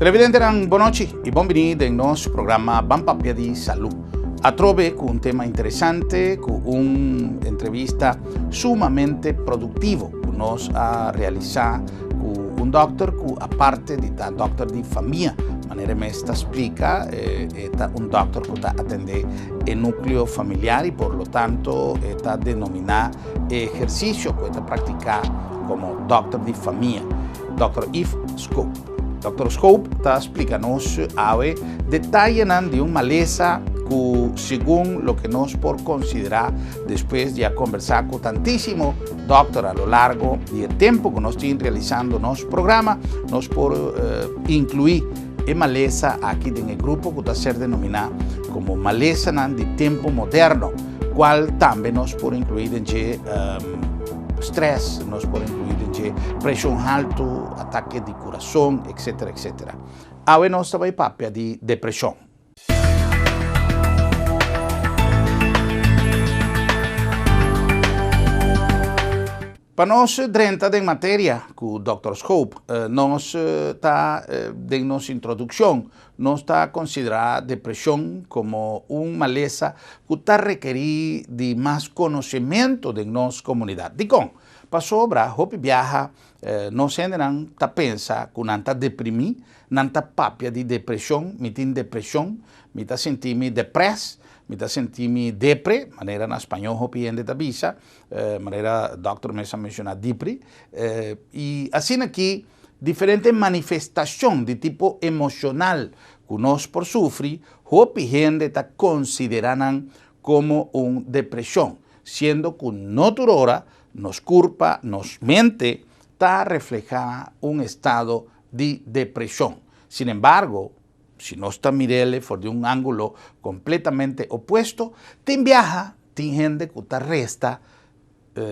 Televidentenan bon nochi y bon bini den nos programa Ban Papia di Salú. Atrobe cu un tema interesante, cu un entrevista sumamente productivo cu nos a realisa cu un dokter cu aparte di ta dokter di famia, manera e mes ta splica, e ta un dokter cu ta atende e nucleo familiar y por lo tanto e ta denomina e ehercicio cu e ta practica como dokter di famia. Dòkter Yves Schoop. Dòkter Schoop ta splika nos awe detayenan di un malesa ku segun loke nos por konsiderá despues di a kombersá ku tantísimo dòkter a lo largo di e tempu ku nos tin realisando nos programa, nos por inkluí e malesa aki den e grupo ku ta ser denominá komo malesanan di tempu moderno, kual tambe nos por inkluí den dje Stress nos por inclui den dje presion halto, atake di curason, etc. Etc. Awe nos ta bay papia di depresion. Pa nos drenta den materia cu Dòkter Schoop, nos ta den nos introduccion Nos ta konsiderá depreshon komo un malesa ku ta rekerí di mas konosementu den nos komunidat. Dikon? Pasobra hopi biaha nos hendenan ta pensa ku nan ta deprimí, nan ta papia di depreshon, mi tin depreshon, mi ta sinti mi deprès, mi ta sinti mi depre, manera na spañó hopi hende ta bisa, manera dòkter mes a menshoná dipri, i asina ki Diferente manifestashon di tipo emoshonal ku nos por sufri, hopi hende ta konsiderá nan komo un depreshon, siendo ku no tur ora nos kurpa, nos mente, ta reflehá un estado di depreshon. Sin embargo, si nos ta mir'el for di un ángulo kompletamente opuesto, tin biaha tin hende ku ta resta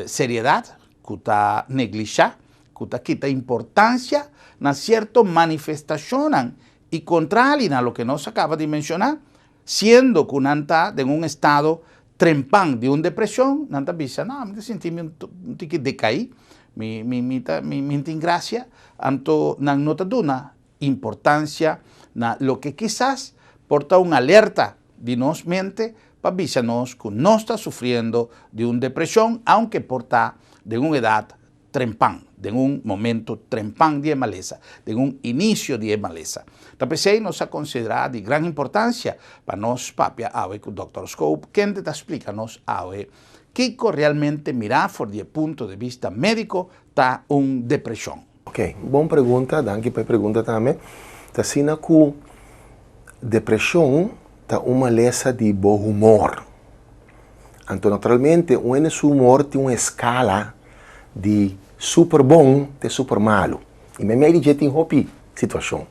Seriedad ku ta neglishá, ku ta kita importansia na sierto manifestashonnan i kontrali na loke nos a kaba di menshoná, siendo ku nan ta den un estado trempan di un depreshon, nan ta bisa, No, mi ta sinti mi un tiki dekaí, mi mi mi ta mi mi tin grasia, anto nan no ta duna importansia na loke kisas por ta un alerta di nos mente pa bisa nos ku nos ta sufriendo di un depreshon aunke por ta den un edat trempan, den un momento trempan di e malesa, den un inisio di e malesa. Ta p'esei nos a konsiderá di gran importansia pa nos papia awe ku Dòkter Schoop kende ta splika nos awe kiko realmente mirá for di e punto de bista médiko ta un depreshon. Ok, bon pregunta, danki pa e pregunta tambe. Ta asina ku depreshon ta un malesa di bo humor. Anto naturalmente un hende su humor tin un escala di super bon te super malu. Y meimei di dje tin hopi situacion.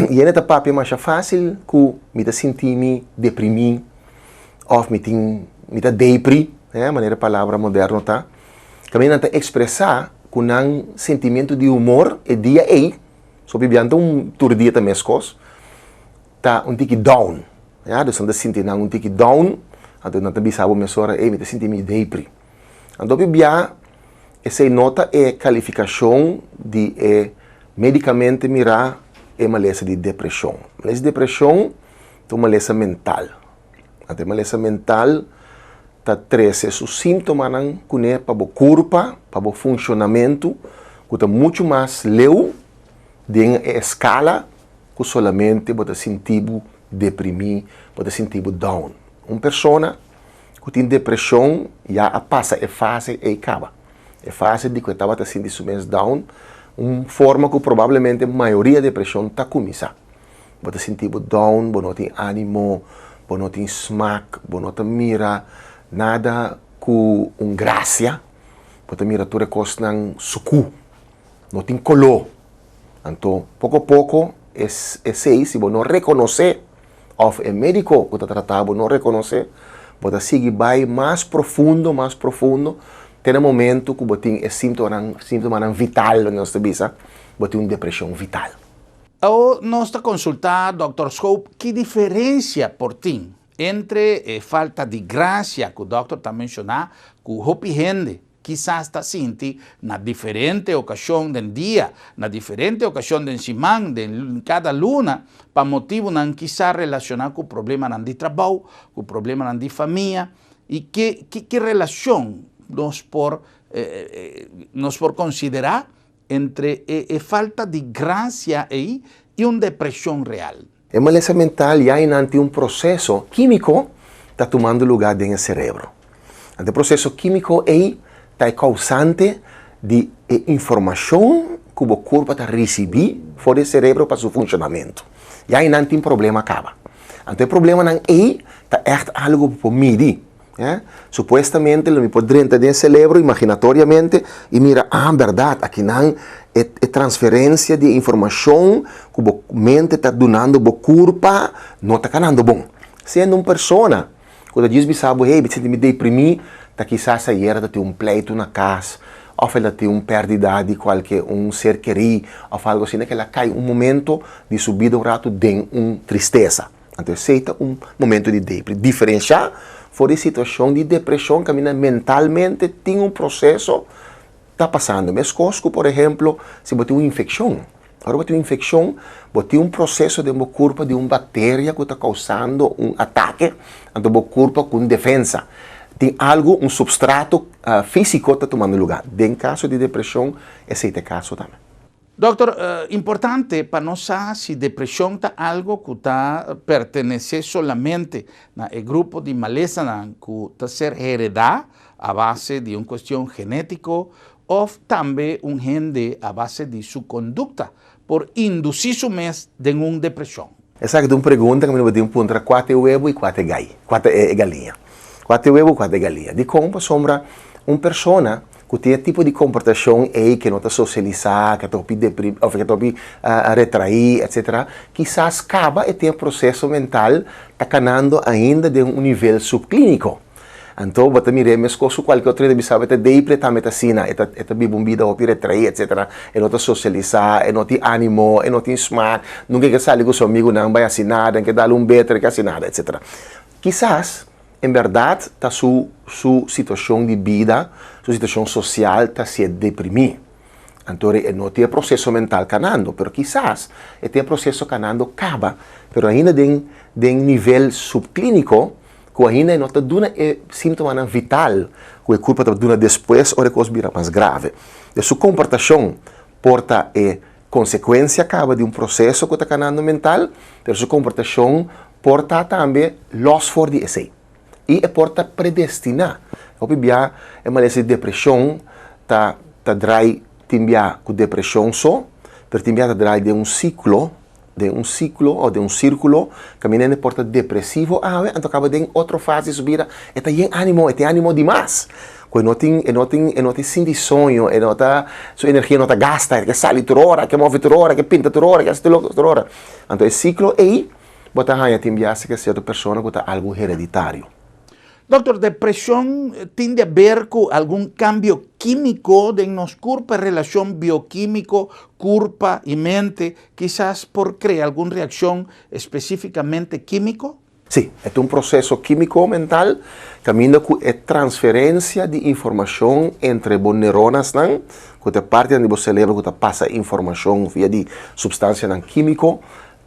Y hende ta papia masha facil cu mi ta sinti mi deprimi of mi tin mi ta depri, manera e palabra moderno ta. Caminda nan ta expresa cu nan sentimento di humor e dia ey, so bibian ta un tur dia ta mescos, ta un tiki down, ya, dus nan ta sinti nan un tiki down, anto nan ta bisa bo mesora, ey mi ta sinti mi depri. Anto hopi bia esey no ta e kalifikashon di e medikamente mirá e malesa di depreshon. Malesa di depreshon ta un malesa mental. Anto e malesa mental ta trese su síntomanan kuné pa bo kurpa, pa bo funshonamentu, ku ta muchu mas leu den e eskala ku solamente bo ta sinti bo deprimí, bo ta sinti bo down. Un persona ku tin depreshon ya a pasa e fase ei kaba. E fase di ku e tabata sinti su mes down, un forma ku probablemente mayoria depreshon ta kuminsá. Bo ta sinti bo down, bo no tin ánimo, bo no tin smak, bo no ta mira nada ku un grasia, bo ta mira tur e kosnan sukú, no tin koló. Anto poko poko esei si bo no rekonosé òf e médiko ku ta trata bo no rekonosé, bo ta sigui bai mas profundo, mas profundo, te na momentu ku bo tin e síntomanan, síntomanan vital loke nos ta bisa, bo tin un depreshon vital. Awor nos ta konsultá dòkter Schoop ki diferensia por tin entre e falta di grasia ku dòkter ta menshoná ku hopi hende. kisas ta sinti na diferente okashon den dia, na diferente okashon den siman, den kada luna, pa motibunan kisas relashoná ku problemanan di trabou, ku problemanan di famia, i ke ki relashon nos por nos por konsiderá entre e falta di grasia ei i un depreshon real? E malesa mental ya einan tin un proseso kímiko ta tumando lugá den e serebro. Anto e proseso kímiko ei ta e kousante di e informashon ku bo kurpa ta risibí for di e serebro pa su funshonamentu. Ya einan tin problema kaba. Anto e problemanan ei ta ègt algu ku bo por midi. Supuestamente lo mi por drenta den e celebro imaginatoriamente y mira, ah, berdad, akinan e e transferencia di e informacion cu bo mente ta dunando bo curpa no ta canando bon. Siendo un persona cu ta djis bisa bo, hey, mi ta sinti mi deprimi, ta kisas ayera ta tin un pleito na cas of el ta tin un perdida di cualke un ser keri of algo asina ke el a cay un momento di su bida un rato den un tristesa. Anto esei ta un momento di depri. Diferenshá for di situashon di depreshon kaminda mentalmente tin un proseso ta pasando. Meskos ku por ehemplo si bo tin un infekshon. Ora bo tin un infekshon bo tin un proseso den bo kurpa di un bakteria ku ta kousando un atake, anto bo kurpa ku un defensa. Tin algu, un supstrato físiko ta tumando lugá. Den kaso di depreshon esei ta e kaso tambe. Dòkter, importante pa nos sa si depreshon ta algo ku ta pertenesé solamente na e grupo di malesanan ku ta ser heredá a base di un kuestion genétiko òf tambe un hende a base di su kondukta por indusí su mes den un depreshon. Esaki ta un pregunta ku mi lo tin puntra kua ta e webu i kua ta e gai, kua ta e galiña. Kua ta e webu i kua ta e galiña. Dikon? Pasobra un persona ku tin e tipo di komportashon ei ke no ta sosialisá, ke ta hopi deprimí òf ke ta hopi retraí etsetera, kisas kaba e tin e proseso mental ta kanando ainda den un nivel supklíniko. Anto bo ta mir'é meskos ku kualke otro hende bisa bo e ta depre tambe ta asina, e ta e ta biba un bida hopi retraí etsetera, e no ta sosialisá, e no tin ánimo, e no tin smak, nunka e ke sali ku su amigunan bai hasi nada, e ke dal un beter, e ke hasi nada etsetera. Kisas En bèrdat ta su su situashon di bida, su situashon sosial ta hasié deprimí. Anto e no tin e proseso mental kanando, pero kisas e tin e proseso kanando kaba, pero ainda den den nivel supklíniko ku ainda e no ta duna e síntomanan vital ku e kurpa ta duna despues ora e kos bira mas grave. E su komportashon por ta e konsekuensia kaba di un proseso ku ta kanando mental, pero su komportashon Por ta tambe los for di esei. I e por ta predestiná. Hopi bia e malesa di depreshon ta ta drai tin bia ku depreshon so, pero tin bia ta drai den un siklo, den un siklo o den un sirkulo kaminda hende por ta depresivo awe anto kaba den otro fase di su bida e ta yen animo, e tin animo dimas. Ku e no tin e no tin e no tin sinti soño, e no ta su energia no ta gasta, e ke sali tur ora, e ke move tur ora, e ke pinta tur ora, e ke hasi tur ora. Anto e siklo ei Bo ta haña tin biaha ke sierto persona ku ta algu hereditario. Dokter, depreshon tin di aber ku algun kambio kímiko den nos kurpa? Relashon biokímiko, kurpa i mente, kisas por krea algun reakshon spesífikamente kímiko? Sí, e ta un proseso kímiko mental kaminda ku e transferensia di informashon entre bo neuronasnan, ku ta e partinan di bo selebro ku ta pasa informashon via di supstansianan kímiko,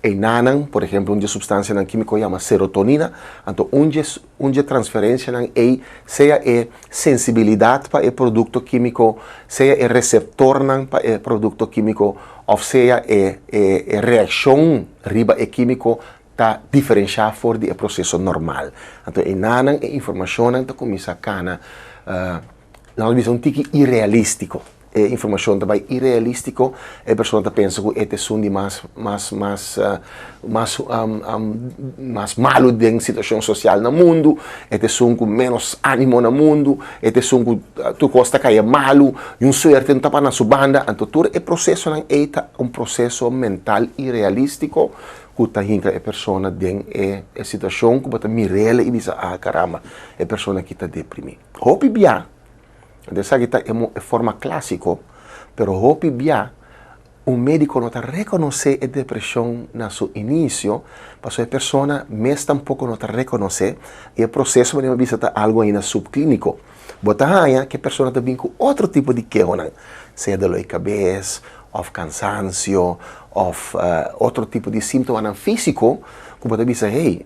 Einanan, por ehemplo, un dje supstansianan kímiko yama serotonina, anto un dje un dje transferensianan ei sea e sensibilidat pa e produkto kímiko, sea e reseptornan pa e produkto kímiko òf sea e e e reakshon riba e kímiko ta diferenshá for di e proseso normal. Anto einanan e informashonnan ta kuminsá kana, laga nos bisa un tiki irealístiko. E informacion ta bay irealistico, e persona ta pensa cu e ta esun di mas mas mas mas mas malo den situacion social na mundo, e ta esun cu menos animo na mundo, e ta esun cu tur cos ta caya malo, y un suerte no ta para na su banda, anto tur e procesonan ey ta un proceso mental irealistico cu ta hinca e persona den e situacion cu bo ta mirele y bisa ah caramba e persona aki ta deprimi. Hopi bia. Anto esaki ta e forma klásiko, pero hopi bia un médiko no ta rekonosé e depreshon na su inisio, pasobra e persona mes tampoko no ta rekonosé i e proseso manera mi a bisa ta algu ainda supklíniko. Bo ta haña ku e persona ta bin ku otro tipo di kehonan, sea doló di kabes òf kansansio òf otro tipo di síntomanan físiko ku bo ta bisa, hey,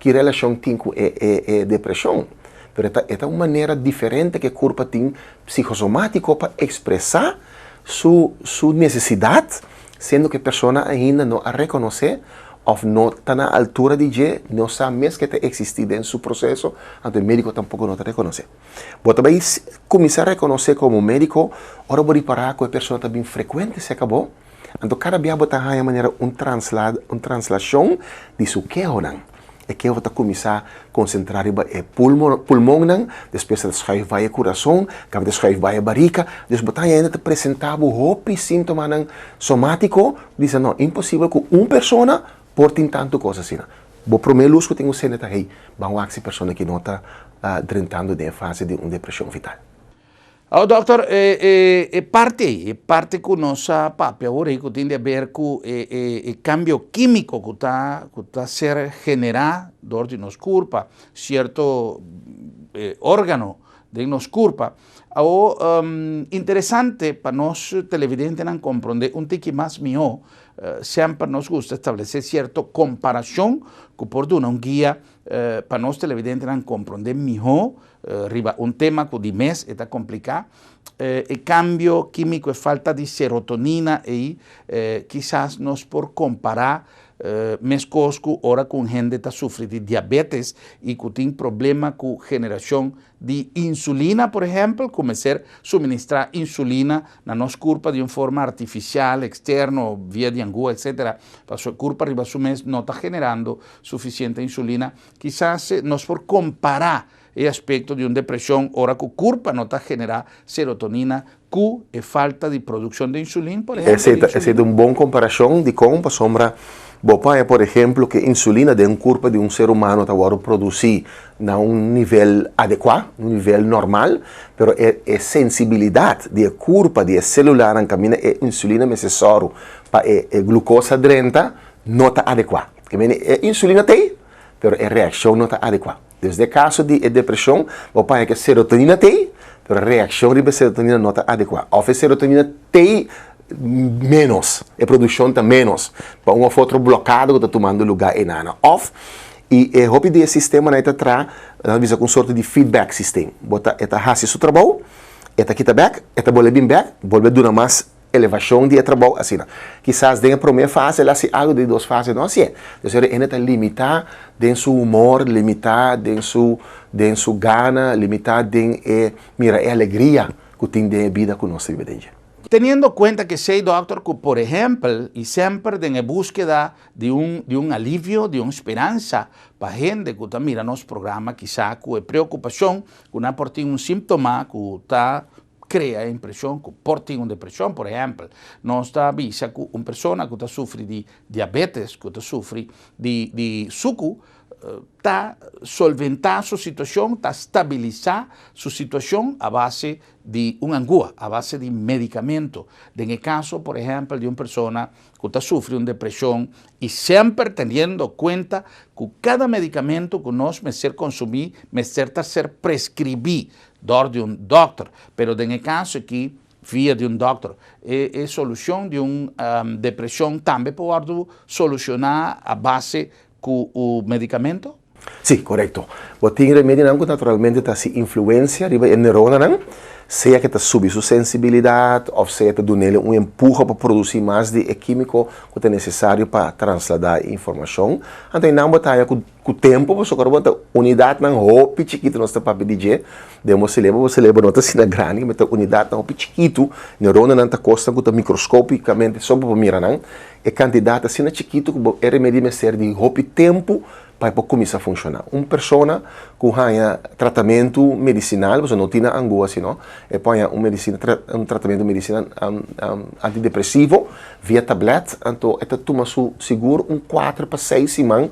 ki relashon tin ku e e depreshon? Pero e ta e ta un manera diferente ku e kurpa tin psikosomátiko pa ekspresá su su nesesidat, siendo ku e persona ainda no a rekonosé òf no ta na altura di dje, no sa mes ke ta eksistí den su proseso, anto e médiko tampoko no ta rekonosé. Bo ta bai kuminsá rekonosé komo médiko ora bo ripará ku e persona ta bin frekuente serka bo, anto kada bia bo ta haña manera un transla un translashon di su kehonan. E keho ta kuminsá konsentrá riba e pulmo pulmonnan, despues ta schuif bai e kurason, kaba ta schuif bai e barika. Dus bo ta haña hende ta presentá bo hopi síntomanan somátiko, bisa no, imposibel ku un persona por tin tantu kos asina. Bo promé lus ku tin un sende ta, hey, ban wak si persona ki no ta drentando den e fase di un depreshon vital. Awor dòkter, e e parti ei, e parti ku nos a papia awor ei ku tin di aber ku e e e kambio kímiko ku ta ku ta ser generá dor di nos kurpa, sierto órgano den nos kurpa. Awor, interesante pa nos televidentenan komprondé un tiki mas mihó, semper nos gusta establesé sierto komparashon ku por duna un guia pa nos televidentenan komprondé mihó riba un tema ku di mes e ta kompliká. E kambio kímiko, e falta di serotonina ei, kisas nos por kompará meskos ku ora ku un hende ta sufri di diabetes i ku tin problema ku generashon di insulina, por ehèmpel, ku mester suministrá insulina na nos kurpa di un forma artifisial, eksterno, via di angua, etsetera, pasobra e kurpa riba su mes no ta generando sufisiente insulina. Kisas nos por kompará e aspekto di un depreshon ora ku kurpa no ta generá serotonina ku e falta di produkshon di insulin, por ehèmpel. Esei ta esei ta un bon komparashon. Dikon? Pasobra bo paña por ehemplo ku e insulina den kurpa di un ser humano ta wòrdu produsí na un nivel adekuá, un nivel normal, pero e e sensibilidat di e kurpa, di e selularnan kaminda e insulina mester sòru pa e e glukosa drenta no ta adekuá. Ke mende e insulina t'ei, pero e reakshon no ta adekuá. Dus den kaso di e depreshon, bo paña ku e serotonina t'ei, pero e reakshon riba e serotonina no ta adekuá. Òf e serotonina t'ei ménos, e produkshon ta ménos, pa un òf otro blokado ku ta tumando lugá einana. Òf, i e hopi di e sistemanan ei ta traha, nan ta bisa ku un sorto di feedback system. Bo ta, e ta hasi su trabou, e ta kita bèk, e ta bolbe bin bèk, bolbe duna mas Elevashon di e trabou asina. Kisas den e promé fase el a hasi algu, den e dos fase no hasié. Entonces e hende ta limitá den su humor, limitá den su den su gana, limitá den e mira e alegria ku tin den e bida ku nos ta biba den dje. Teniendo kuenta ku esei dòkter ku por ehèmpel i semper den e búskeda di un di un alivio, di un speransa pa hende ku ta mira nos programa kisá ku e preokupashon ku nan por tin un símptoma ku ta Krea e impreshon ku por tin un depreshon. Por ehèmpel, nos ta bisa ku un persona ku ta sufri di diabetes, ku ta sufri di di suku, ta solventá su situashon, ta stabilisá su situashon a base di un angua, a base di medikamentu. Den e kaso, por ehèmpel, di un persona ku ta sufri un depreshon i semper teniendo kuenta ku kada medikamentu ku nos mester konsumí mester ta ser preskribí dor di un dòkter, pero den e kaso aki via di un dòkter. E e solushon di un depreshon tambe por wòrdu solushoná a base ku un medikamento? Sí, korekto. Bo tin remedionan ku naturalmente ta hasi influensia riba e neuronanan, sea ke ta subi su sensibilidat òf sea ta dun'el un empuho pa produsí mas di e kímiko ku ta nesesario pa trasladá e informashon. Anto einan bo ta haña ku Ku tempu pasobra ora bo ta unidatnan hopi chikitu nos ta papia di dje den bo selebro, bo selebro no ta asina grandi mi ta unidatnan hopi chikitu, neuronanan ta kosnan ku ta mikroskopikamente so bo por mira nan, e kantidat ta asina chikitu ku bo e remedi mester di hopi tempu pa e por kuminsá funshoná. Un persona ku haña tratamentu medisinal, pasobra no tin nan angua sino e por haña un medisina un tratamentu medisinal antidepresivo via tablet, anto e ta tuma su sigur un kuater pa seis siman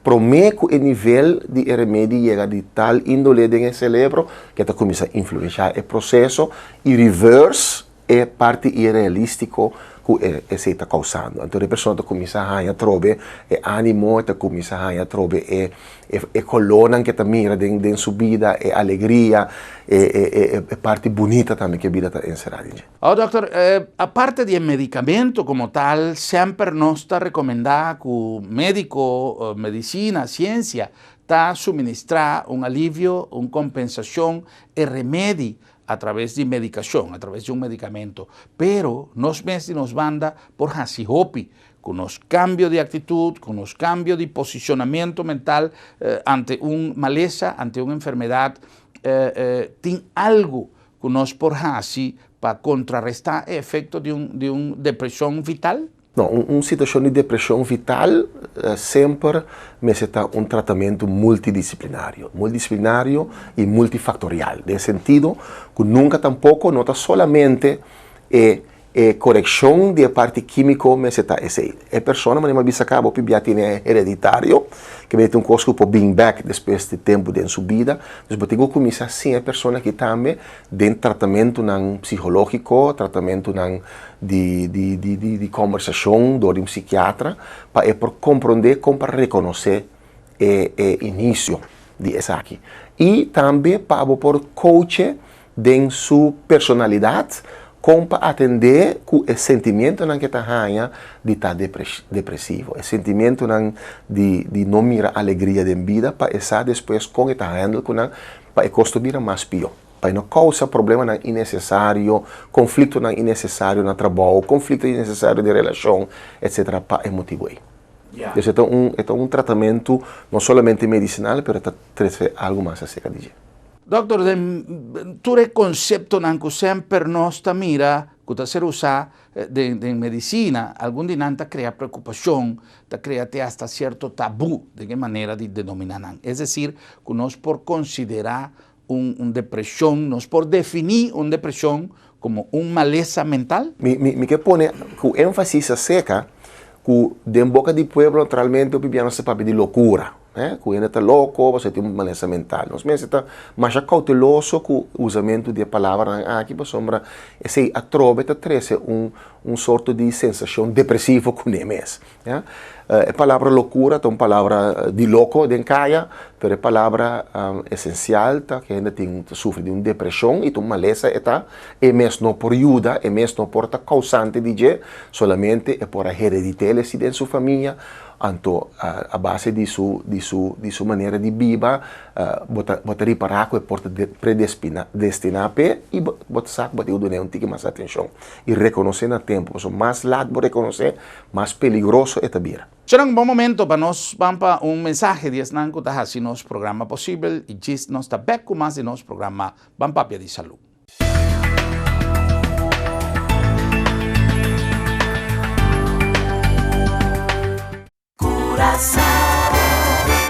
Promé ku e nivel di e remedi yega di tal índole den e selebro ku e ta kuminsá influenshá e proseso i reverse e parti irrealístiko ku esei ta kousando. Anto e persona ta kuminsá haña atrobe e ánimo, e ta kuminsá haña atrobe e e kolónan ku e ta mira den den su bida, e alegria, e e e parti bunita tambe ku e bida ta enserá den dje. Awor dòkter, aparte di e medikamento komo tal, semper nos ta rekomendá ku médiko, medisina, siensia ta suministrá un alivio, un kompensashon, e remedi a traves di medikashon, a traves di un medikamento. Pero nos mes di nos banda por hasi hopi ku nos kambio di aktitut, ku nos kambio di posishonamentu mental ante un malesa, ante un enfermedat. Tin algu ku nos por hasi pa kontrarestá e efekto di un di un depreshon vital? No, un situashon di depreshon vital semper mester ta un tratamentu multidisiplinario, multidisiplinario i multifaktorial, den sentido ku nunka tampoko no ta solamente e E korekshon di e parti kímiko mester ta esei. E persona, manera mi a bisa kaba, hopi bia tene hereditario, ke mester ta un kos ku por bin bèk despues di tempu den su bida. Dus bo tin ku kuminsá siña e persona aki tambe den tratamentunan psihológiko, tratamentunan di di di di di kòmbersashon dor di un sikiatra, pa e por komprondé kon pa rekonosé e e inisio di esaki. I tambe pa bo por coache den su personalidat kon pa atendé ku e sentimientonan ku e ta haña di ta depresivo, e sentimientonan di di no mira alegria den bida pa e sa despues kon e ta handle ku nan pa e kos ta bira mas pió, pa e no kousa problemanan innesesario, konfliktonan innesesario na trabou, konflikto innesesario den relashon, etsetera pa e motibu ei. Dus e ta un e ta un tratamentu no solamente medisinal pero e ta trese algu mas aserka di dje. Dokter, den tur e konseptonan ku semper nos ta mira ku ta ser usá den den medisina, algun di nan ta krea preokupashon, ta krea te asta sierto tabú den e manera di denominá nan. Es desir, ku nos por konsiderá un un depreshon, nos por definí un depreshon komo un malesa mental? Mi mi mi ke pone ku énfasis aserka ku den boka di pueblo naturalmente hopi bia nos ta papia di lokura. Ku hende ta loko, pasobra e tin un malesa mental. Nos mester ta masha kouteloso ku usamentu di e palabranan aki pasobra esei atrobe ta trese un un sorto di sensashon depresivo kuné mes. Ya. E palabra lokura ta un palabra di loko den kaya, pero e palabra esensial ta ku hende tin ta sufri di un depreshon i ta un malesa e ta, e mes no por yuda, e mes no por ta kousante di dje, solamente e por a heredit'el esi den su famia Anto a base di su di su di su manera di biba bo ta bo ta ripará ku e por ta predestina destiná p'e i bo bo ta sa ku bo tin ku dun'é un tiki mas atenshon i rekonosé na tempu pasobra mas lat bo rekonosé mas peligroso e ta bira. Será un bon momento pa nos ban pa un mensahe di esnan ku ta hasi nos programa posibel i djis nos ta bèk ku mas di nos programa Ban Papia di Salú.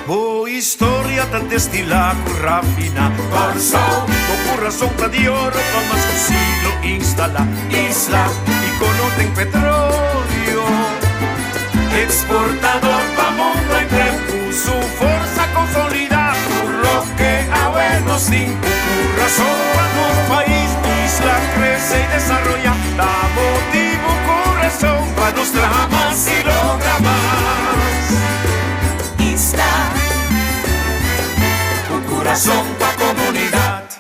Bo historia ta destilá ku rafina Kòrsou, bo kurason ta di oro pa mas ku siglo instalá Isla ikono den petroleo Eksportador pa mundo henter Ku su forsa konsolidá Tur loke awe nos tin Ku kurason pa nos pais Isla krese i desaroyá Ta motibu ku rason Pa nos traha mas i logra mas Isla Ku kurason pa komunidat.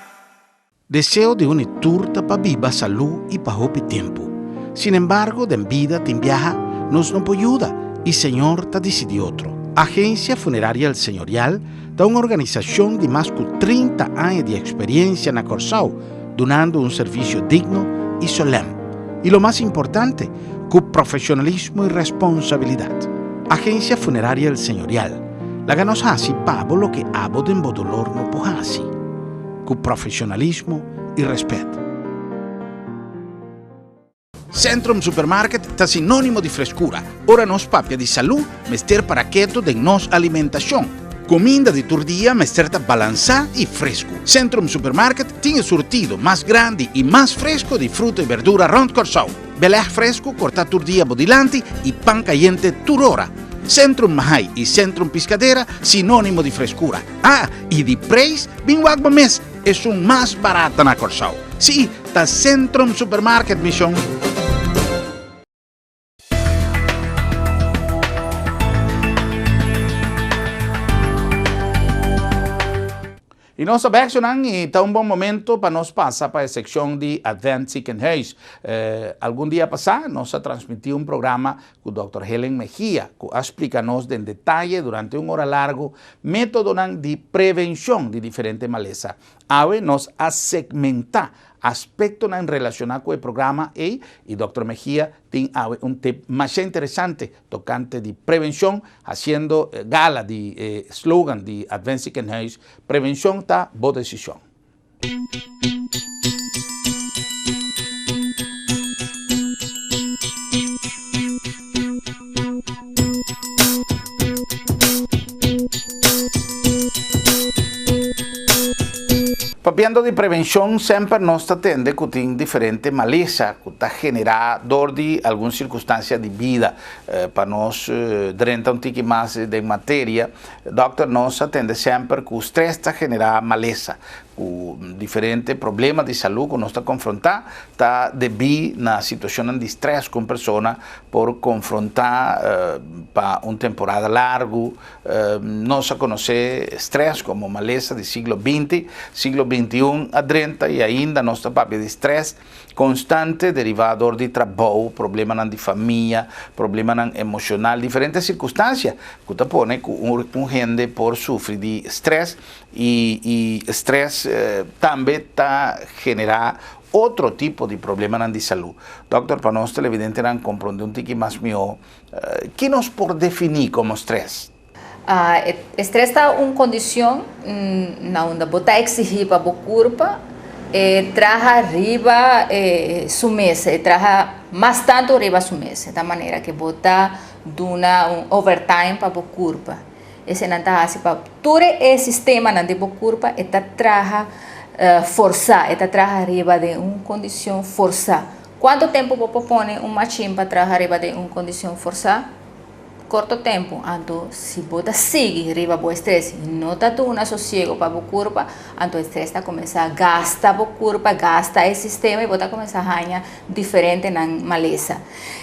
Deseo di uni tur ta pa biba salú i pa hopi tempu. Sinembargo, den bida tin biaha nos no por yuda i Señor ta disidí otro. Agencia Funeraria El Señorial ta un organisashon di mas ku 30 aña di eksperiencia na Kòrsou, dunando un servisio digno i solèm. I lo mas importante, ku profeshonalismo i responsabilidat. Agencia Funeraria El Señorial, laga nos hasi pa bo loke abo den bo dolor no por hasi. Ku profesionalismo i respet. Centrum Supermarket ta sinónimo di freskura. Ora nos papia di salú, mester para ketu den nos alimentashon. Kuminda di tur dia mester ta balansá i fresku. Centrum Supermarket tin e surtido mas grandi i mas fresku di fruta i berdura rònt Kòrsou. Belèg fresku kortá tur dia bo dilanti i pan kayente tur ora. Centrum Mahai i Centrum Piscadera sinónimo di freskura. Ah, i di preis, bin wak bo mes, esun mas barata na Kòrsou. Sí, ta Centrum Supermarket, mi shon. Y nos ta bek nan y ta un bon momento pa nos pasa pa e seccion di Advent Ziekenhuis. Eh, algun dia pasa nos a transmiti un programa cu Dòkter Helen Mejia cu a splica nos den detaye durante un ora largo metodonan di prevencion di diferente malesa. Awe nos a segmenta aspectonan relaciona cu e programa ey y Dòkter Mejia tin awe un tip masha interesante tocante di prevencion haciendo gala di e slogan di Advent Ziekenhuis, Prevencion ta bo decision. Papiando di prevencion, semper nos ta tende cu tin diferente malesa cu ta genera door di algun circunstancia di bida. Pa nos drenta un tiki mas den materia, Dokter, nos a tende semper cu stress ta genera malesa, cu diferente problema di salud cu nos ta confronta ta debi na situacionnan di stress cu un persona por confronta pa un temporada largu. Nos a conoce stress como malesa di siglo binti, siglo bintiun a drenta y ainda nos ta papia di stress. Constante derivá dor di trabou, problemanan di famia, problemanan emocional, diferente circunstancia cu ta pone cu un hende por sufri di stress y y stress tambe ta genera otro tipo di problemanan di salud. Dokter, pa nos televidentenan comprende un tiki mas miho, ki nos por defini como stress? Estrés ta un kondishon na unda bo ta eksigí pa bo kurpa e traha riba su mes, e traha mas tantu riba su mes, ta manera ke bo ta duna un overtime pa bo kurpa. Eseinan ta hasi pa tur e sistemanan di bo kurpa e ta traha forsá, e ta traha riba den un kondishon forsá. Kuantu tempu bo por pone un machin pa traha riba den un kondishon forsá? Korto tempu, anto si bo ta sigui riba bo estres i no ta duna sosiego pa bo kurpa, anto estres ta kuminsá gasta bo kurpa, gasta e sistema i bo ta kuminsá haña diferentenan malesa.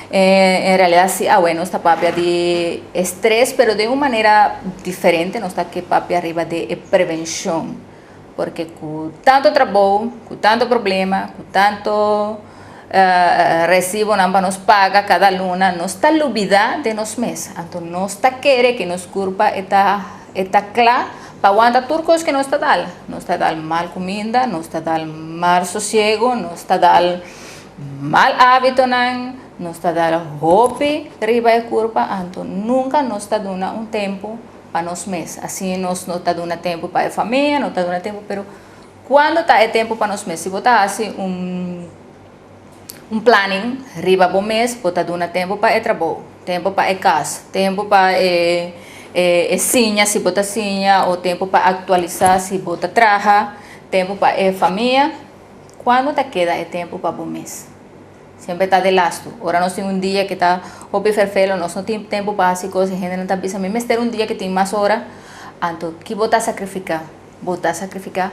En realidat si awe nos ta papia di estres, pero den un manera diferente nos ta ke papia riba di e prevenshon, porque ku tanto trabou, ku tanto problema, ku tanto recibonan pa nos paga cada luna, nos ta lubida den nos mes. Anto nos ta kere ke nos curpa e ta e ta cla pa wanta tur cos ke nos ta dal. Nos ta dal mal cuminda, nos ta dal mal sosiego, nos ta dal mal habitonan, nos ta dal hopi riba e curpa, anto nunca nos ta duna un tempo pa nos mes. Asina nos no ta duna tempu pa e famia, no ta duna tempu, pero cuando ta e tempu pa nos mes? Si bo ta haci un un planning riba bo mes, bo ta duna tempu pa e trabou, tempu pa e cas, tempu pa e e siña si bo ta siña o tempu pa actualisa si bo ta traha, tempu pa e famia, cuando ta keda e tempu pa bo mes? Semper ta de lastu. Ora nos tin un dia ke ta hopi ferfelo, nos no tin tempu pa hasi kos, e hendenan ta bisa, mi mester un dia ke tin mas ora. Anto, ki bo ta sakrifiká? Bo ta sakrifiká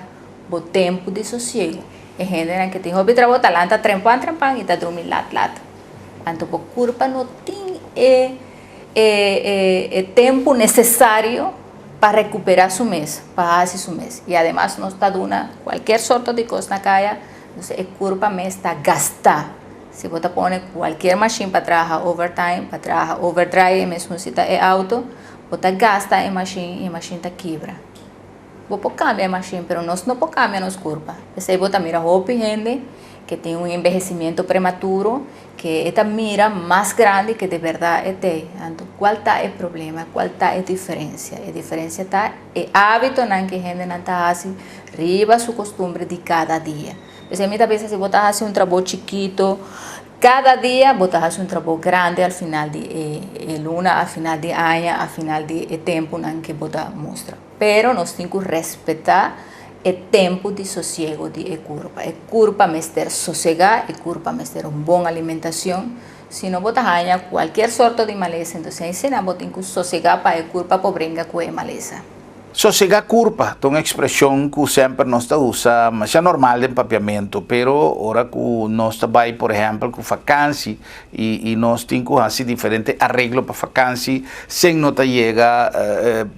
bo tempu di sosiegu. E hendenan ke tin hopi trabou ta lanta trempan trempan i ta drumi lat lat. Anto bo kurpa no tin e e e tempu nesesario pa rekuperá su mes, pa hasi su mes. I ademas nos ta duna kualkier sorto di kos na kaya. Entonces e curpa mes ta gastá. Si bo ta pone cualkier machine pa traha overtime, pa traha overdrive e mesun si ta e auto, bo ta gasta e machine y e machine ta kibra. Bo por cambia e machine pero nos no por cambia nos curpa. P'esey bo ta mira hopi hende ke tin un envejecimiento prematuro ke e ta mira mas grandi ke de berdad e t'ey. Anto cual ta e problema? Cual ta e diferencia? E diferencia ta e hábitonan ke hendenan ta haci riba su costumbre di cada dia. P'esei mi ta bisa si bo ta haci un trabou chikito cada dia, bo ta haci un trabou grandi al final di e luna, al final di aña, al final di e tempunan ke bo ta mustra. Pero nos tin ku respetá e tempu di sosiego di e kurpa. E kurpa mester sosegá, e kurpa mester un bon alimentacion. Si no bo ta haña cualkier sorto di malesa, entonces asina bo tin ku sosegá pa e kurpa por bringa ku e malesa. Sosegá kurpa ta un ekspreshon ku semper nos ta usa masha normal den papiamentu, pero ora ku nos ta bai por ehèmpel ku fakansi i i nos tin ku hasi diferente areglo pa fakansi sen no ta yega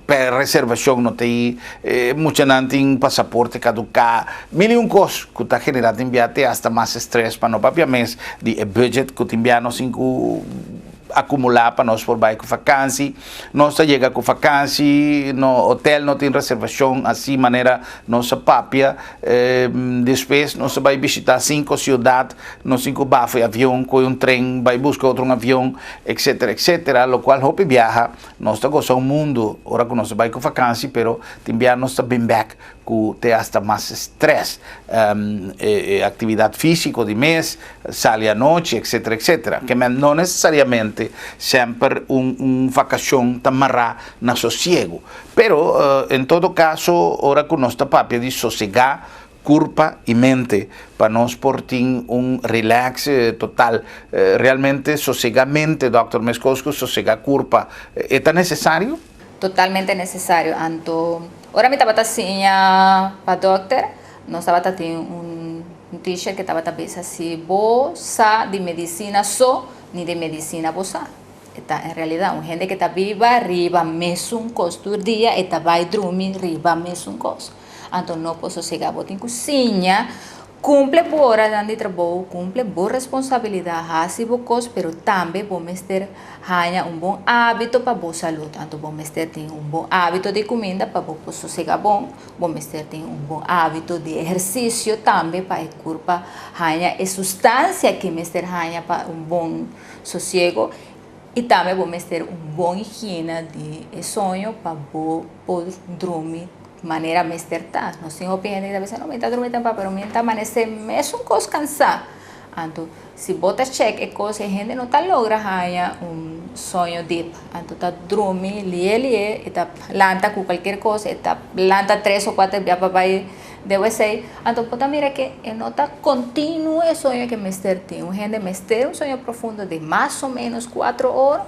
p'e reservashon no ta i muchanan tin pasaporte kaduká, mil i un kos ku ta generá tin bia te asta mas strès pa no papia mes di e budget ku tin bia nos tin ku akumulá pa nos por bai ku fakansi. Nos ta yega ku fakansi, no hotel no tin reservashon así manera nos a papia. Despues nos ta bai bishitá sinku siudat, nos tin ku baha e avion, kohe un tren, bai buska otro un avion, etsetera, etsetera, lokual hopi biaha nos ta gosa un mundu ora ku nos ta bai ku fakansi, pero tin biaha nos ta bin bèk ku te hasta mas stress, e actividad fisico di mes, sali anochi, etcetera, etcetera. Ke men no necesariamente semper un un vacacion ta mará na sosiego. Pero en todo caso ora ku nos ta papia di sosegá curpa y mente pa nos por tin un relax total, realmente sosegá mente, dokter, meskos ku sosegá curpa, e ta necesario? Totalmente necesario. Anto ora mi tabata siña pa dokter, nos tabata tin un teacher ke tabata bisa si bo sa di medicina so, ni di medicina bo sa. E ta en realidad un hende ke ta biba riba mesun kos tur dia, e ta bai drumi riba mesun kos. Anto no por sosega. Bo tin ku siña Cumple bo oranan di trabou, cumple bo responsabilidad, haci bo cos, pero tambe bo mester haña un bon habito pa bo salud. Anto bo mester tin un bon habito di cuminda pa bo por sosega bon, bo mester tin un bon habito di ehercicio tambe pa e curpa haña e sustancia ki mester haña pa un bon sosiego y tambe bo mester un bon higiena di e soño pa bo por drumi Manera mester ta. Nos tin hopi hende ki ta bisa, no, mi ta drumi temprano, pero mi ta amanece mesun cos cansa. Anto, si bo ta check e cos, e hende no ta logra haña un soño dip. Anto ta drumi lie lie, e ta lanta cu cualkier cos, e ta lanta tres o cuater bia pa bay de wc. Anto bo ta mira ke e no ta continuo e soño ke mester tin. Un hende mester un soño profundo di mas o menos cuatro ora.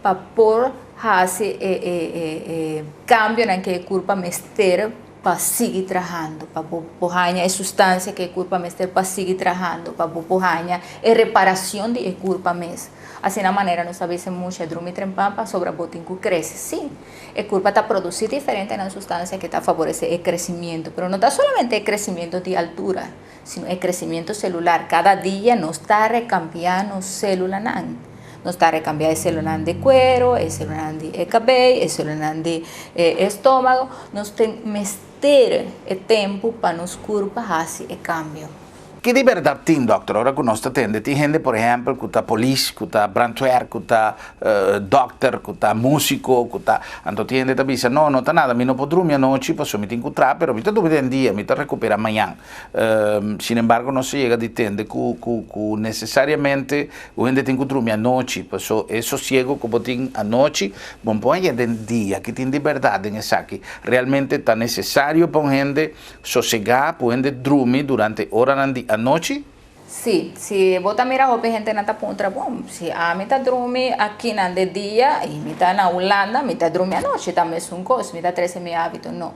Pa por hasi e e e e kambionan ku e kurpa mester pa sigui trahando, pa bo por haña e sustansia ku e kurpa mester pa sigui trahando, pa bo por haña e reparashon di e kurpa mes. Asina manera nos ta bisa mucha drumi trempan pasobra bo tin ku krese. Sí, e kurpa ta produsí diferentenan sustansia ku ta faboresé e kresimiento, pero no ta solamente e kresimiento di altura, sino e kresimiento selular. Kada dia nos ta rekambiá nos selulanan. Nos ta rekambiá e selulanan di kuero, e selulanan di e kabei, e selulanan di e estómago. Nos tin mester e tempu pa nos kurpa hasi e kambio. Ki di bèrdat tin, dòkter, ora ku nos ta tende tin hende, por ehèmpel, ku ta polis, ku ta brantwer, ku ta dòkter, ku ta músiko, ku ta. Anto tin hende ta bisa, No, no ta nada, mi no por drumi anochi pasobra mi tin ku traha, pero mi ta drumi den dia, mi ta rekuperá mañan. Sin embargo, nos a yega di tende ku ku ku nesesariamente un hende tin ku drumi anochi, paso e sosiego ku bo tin anochi, bo no por haña den dia. Ki tin di bèrdat den esaki? Realmente ta nesesario pa un hende sosegá, pa un hende drumi durante oranan di anochi? Sí, si bo ta mira hopi hendenan ta puntra, bon, si ami ta drumi akinan de dia i mi ta na Hulanda, mi ta drumi anochi, ta mesun kos, mi ta trese mi hábito? No.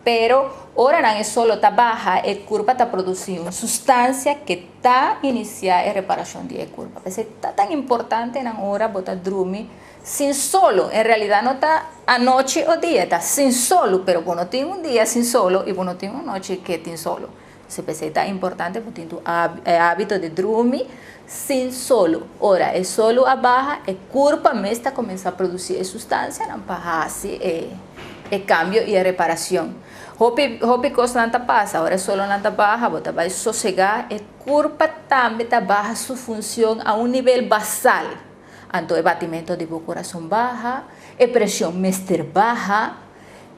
Pero ora nan e solo ta baha, e kurpa ta produsí un sustansia ke ta inisiá e reparashon di e kurpa. P'esei ta tan importante nan ora bo ta drumi sin solo. En realidat no ta anochi o dia, ta sin solo, pero bo no tin un dia sin solo i bo no tin un nochi ke tin solo. Entonces p'esei ta importante bo tin tu e hábito di drumi sin solo. Ora e solo a baha, e kurpa mes ta kuminsá produsí e sustansianan pa hasi e e kambio i e reparashon. Hopi hopi kosnan ta pasa, ora e solonan ta baha, bo ta bai sosegá, e kurpa tambe ta baha su funshon a un nivel basal. Anto e batimento di bo kurason baha, e preshon mester baha,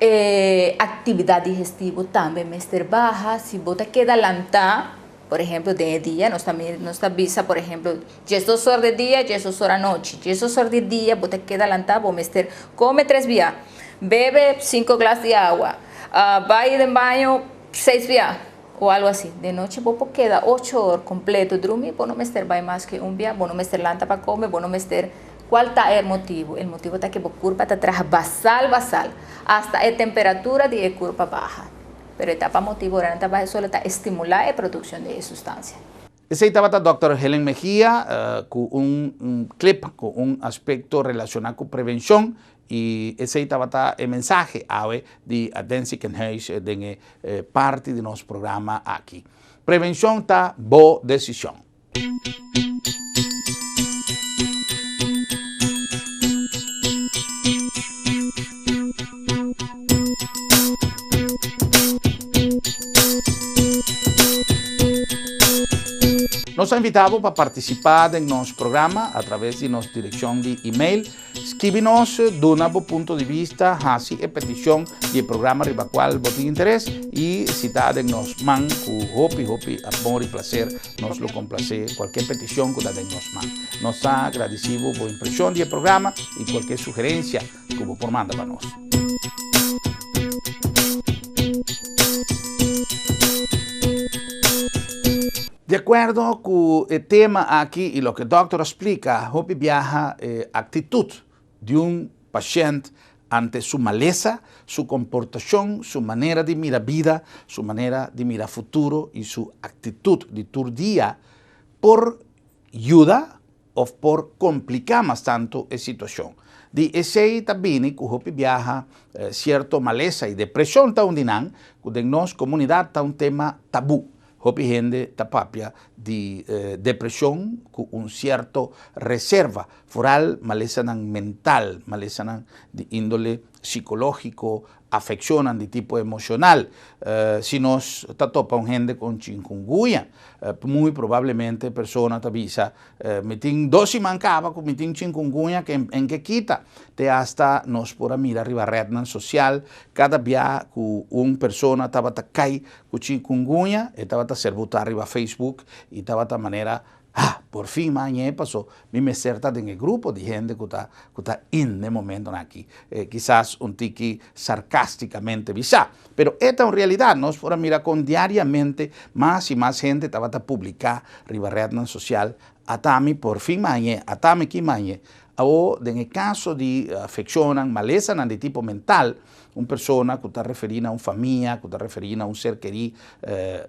e aktividat digestivo tambe mester baha. Si bo ta keda lantá, por ehempel den e dia, nos ta nos ta bisa por ehempel diesdos or di dia, diesdos or anochi. Diesdos or di dia bo ta keda lantá, bo mester kome tres bia, bebe sinku glas di awa, bai den baño seis bia. O algo asi. De nochi bo por keda ocho or completo drumi, bo no mester bai mas ke un bia, bo no mester lanta pa come, bo no mester. Kual ta e motibu? E motibu ta ke bo kurpa ta traha basal basal, asta e temperatura di e kurpa baha. Pero e ta pa motibu ora nan ta baha e solo ta estimulá e produkshon di e sustansia. Esei tabata Dòkter Helen Mejia ku un clip ku un aspekto relashoná ku prevenshon i esei tabata e mensahe awe di Aden Ziekenhuis den e parti di nos programa aki. Prevenshon ta bo desishon. Nos ta invitá bo pa partisipá den nos programa a traves di nos direkshon di email. Skibi nos, duna bo punto di bista, hasi e petishon di e programa riba kual bo tin interes i si ta den nos man ku hopi hopi amor i plaser nos lo komplasé kualke petishon ku ta den nos man. Nos ta gradisí bo bo impreshon di e programa i kualke sugerensia ku bo por manda pa nos. Di akuerdo ku e tema aki i loke dòkter a splika, hopi biaha e aktitut di un pashènt ante su malesa, su komportashon, su manera di mira bida, su manera di mira futuro i su aktitut di tur dia por yuda òf por kompliká mas tantu e situashon. Di esei ta bini ku hopi biaha sierto malesa i depreshon ta un di nan ku den nos komunidat ta un tema tabú. Hopi hende ta papia di depreshon ku un sierto reserva, foral malesanan mental, malesanan di índole sikológiko, afekshonnan di tipo emoshonal. Si nos ta topa un hende ku un chinkungunya, muy probablemente e persona ta bisa, Mi tin dos siman kaba ku mi tin chinkungunya ku en ke kita. Te asta nos por a mira riba retnan sosial, kada bia ku un persona tabata kai ku chinkungunya, e tabata ser botá riba Facebook i tabata manera Ha! Por fin mañe paso mi mester ta den e grupo di hende ku ta ku ta in den momentonan aki. Kisas un tiki sarkastikamente bisá, pero e ta un realidat. Nos por a mira kon diariamente mas i mas hende tabata publiká riba retnan sosial, Ata mi por fin mañe, ata mi ki mañe. Awor, den e kaso di afekshonnan, malesanan di tipo mental, un persona ku ta referí na un famia, ku ta referí na un ser kerí